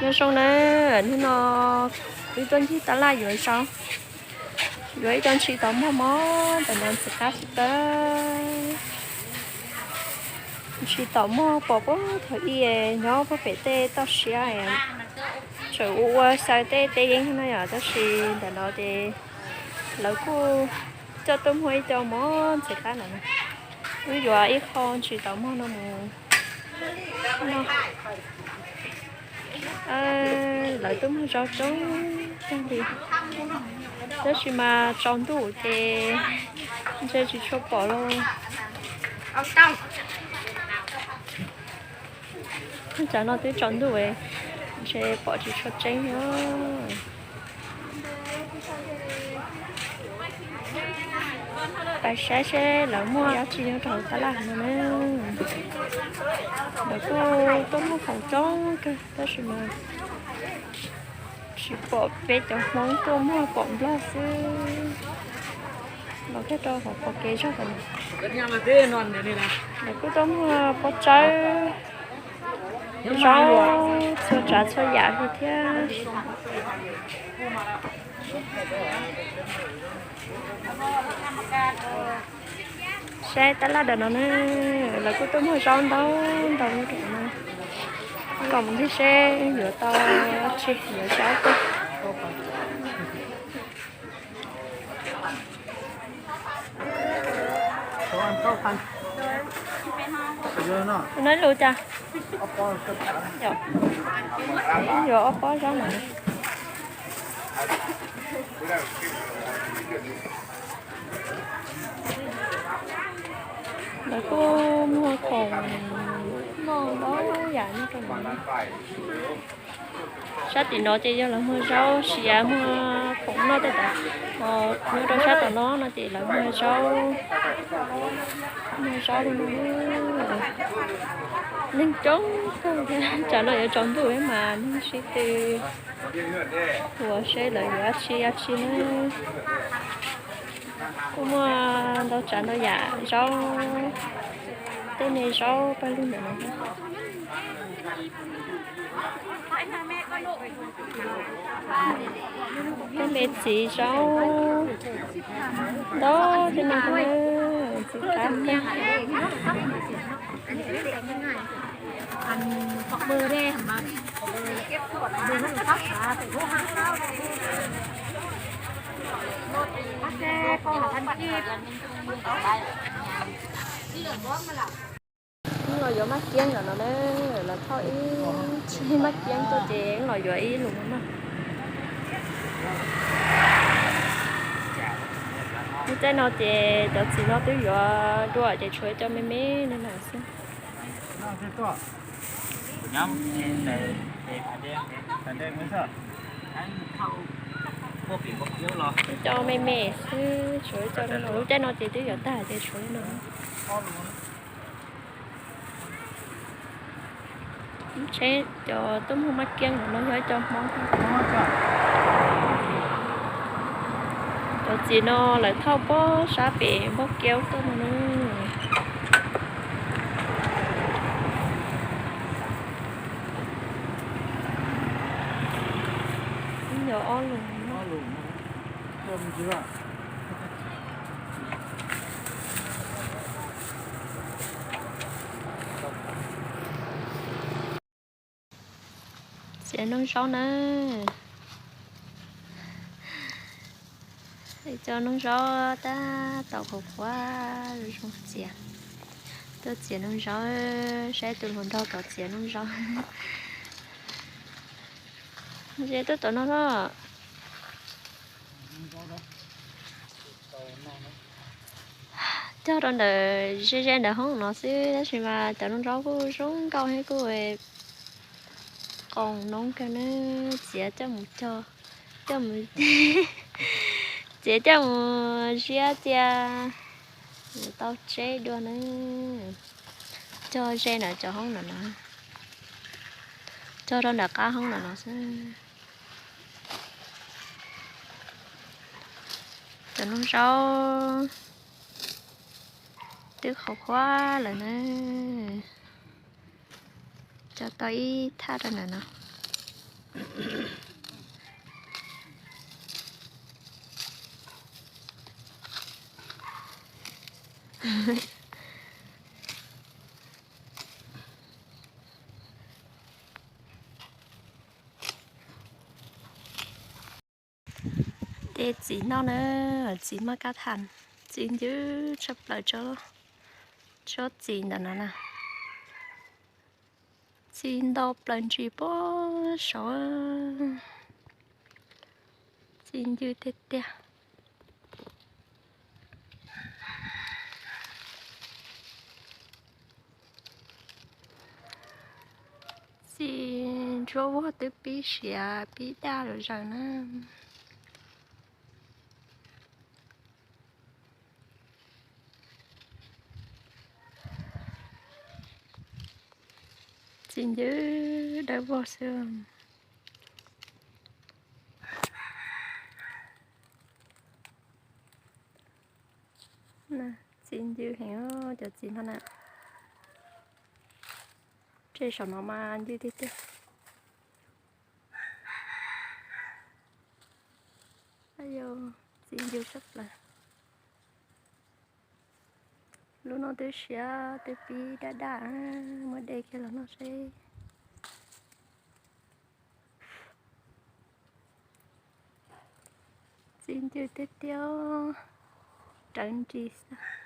Nyob zoo na, hnub no wb tuaj ncig tab laj yuav zaub, yuav ib co ntshis taum muag mob ntawm no ntxim qab tshaj plaws. Ntshis taum muag pom puag thaum ub nyob puag pem tej toj siab, tseem ua ua xyaw tej teb yeeb no yom, tab sis ntawm no ces lawv kuj coj tuaj muag ib co mob ntxim qab ntawm no. Wb yuav ib qho ntshis taum muag no mus noj. Lawv tuaj muag zaub coob kawg li, tab sis mas tsaus ntuj ces ntshe tsis tshua pom lauj. Tsam no twb tsaus ntuj, ntshe pom tsis tshua tseeb os. Pais saib seb lawv muaj dab tsi nyob rau hauv tab laj no na. Lawv kuj tuaj muag khoom coob kawg tab sis mas tsis pom peb cov Hmoob tuaj muag, pom Nplog xwb. Los kiag rau hauv qhov kev zog tam no, lawv kuj tuaj muag pob tsawb, zaub, txhua tsav txhua yam li thiab. Saib tab laj ntawm no na, lawv kuj tuaj muag zaub ntau ntau li no. Los mus ncig seb yuav tau tsi, yuav zaub tau. Noj lus cas? Yuav ob pob zaub mas. Lawv kuj muag khoom noj ntau yam nyob rau no. Sab tim no ces yog lawv muag zaub siav, muag khoom noj tej ntawd. Nyob rau sab tom no no ces lawv muag zaub, muag zaub li no. Neeg coob kawg thiab, tsam no yuav tsaus ntuj mas neeg sib tw ua seb lawv yuav dab tsi dab tsi na. Kuj muaj ntau tsav ntau yam zaub, tej me zaub pawg lug ntawm no. Tej me txiv zaub ntau tej me ntxiv qab. Los yuav maj kiab ntawm no na, lawv thauj ib txhia maj kiab tuaj ces los yuav ib lus no na. Lub caij no ces cov txiv no twb yuav dua ces tshuav ib co me me no na xwb. Ib co me me xwb, tshuav ib co no, lub caij no ces twb yuav tag ces tshuav no. Tsheb cov tuaj muag maj kiab no yog ib co Hmoob. Cov txiv no lawv thauj pob sab pem npauj kiab tuaj no na. Yog ob lus. Txiav noog zaub na. Cov noog zaub tab tom qhuav qhuav zoo txiav. Tuaj txiav noog zaub, saib tus hluas nraug tod txiav noog zaub. Ze tuaj tom no los. Cog rau ntawm ze ze ntawm hoob no xwb tab sis mas cov noog zaub kuj zoo nkauj thiab kuj qoos noob kawg na. Txiav coj mus cog, coj mus, txiav coj mus ziab cia tau tseb dua na. Cog ze ntawm cov hoob no no, cog rau ntawm qab hoob no no xwb. Cov noog zaub twb qhuav qhuav lawm na. Cog tau ib thaj rau ntawm no. De txiv noj na, txiv maj kab tham, txiv ncw tshaj plaws tsob txiv ntawm no na. Txiv nto plaws ntsis puag saud, txiv ncw tiag tiag. Txiv ntsuab vog twb pib siav pib daj lawm zaws na. Txiv ncw dawb vog xwb. Txiv ncw heev cov txiv no na. Tej saum no mas ncw tiag tiag. Txiv ncw tshaj plaws. Lub no twb siav twb pib daj daj, muab de kiag los noj seb. Txiv ncw tiag tiag, rawv nris xwb.